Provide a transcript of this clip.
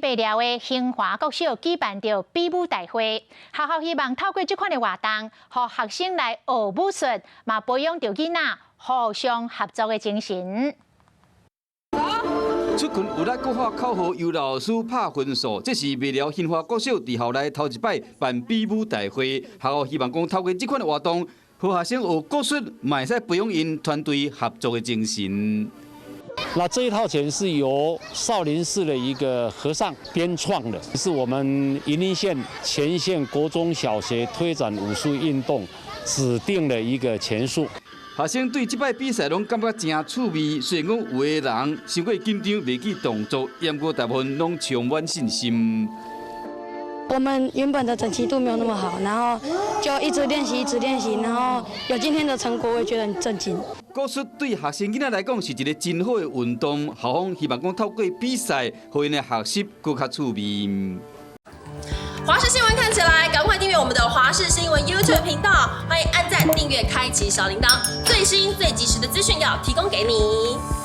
白寮的興華國小舉辦著比武大會，學校希望透過這款的活動，予學生來學武術，嘛培養著囡仔互相合作的精神。出拳有力，閣喊口號，由老師拍分數。這是麥寮興華國小佇校內頭一擺辦比武大會，學校希望講透過這款的活動，予學生學國術，嘛會使培養𪜶團隊合作的精神。那這一套拳是由少林寺的一個和尚編創的，是我們雲林縣全縣國中小學推展武術運動指定的一個拳術。學生對這擺比賽攏感覺誠趣味，雖然講有的人傷過緊張，袂記動作，毋過大部分攏充滿信心。我們原本的整齊度沒有那麼好，然後就一直練習，一直練習，然後有今天的成果，我也覺得很震驚。國術對學生囡仔來講是一個真好的運動，校方希望講透過比賽，予𪜶的學習閣較趣味。華視新聞看起來，趕快訂閱我們的華視新聞 YouTube 頻道，歡迎按讚、訂閱、開啟小鈴鐺，最新最及時的資訊要提供給你。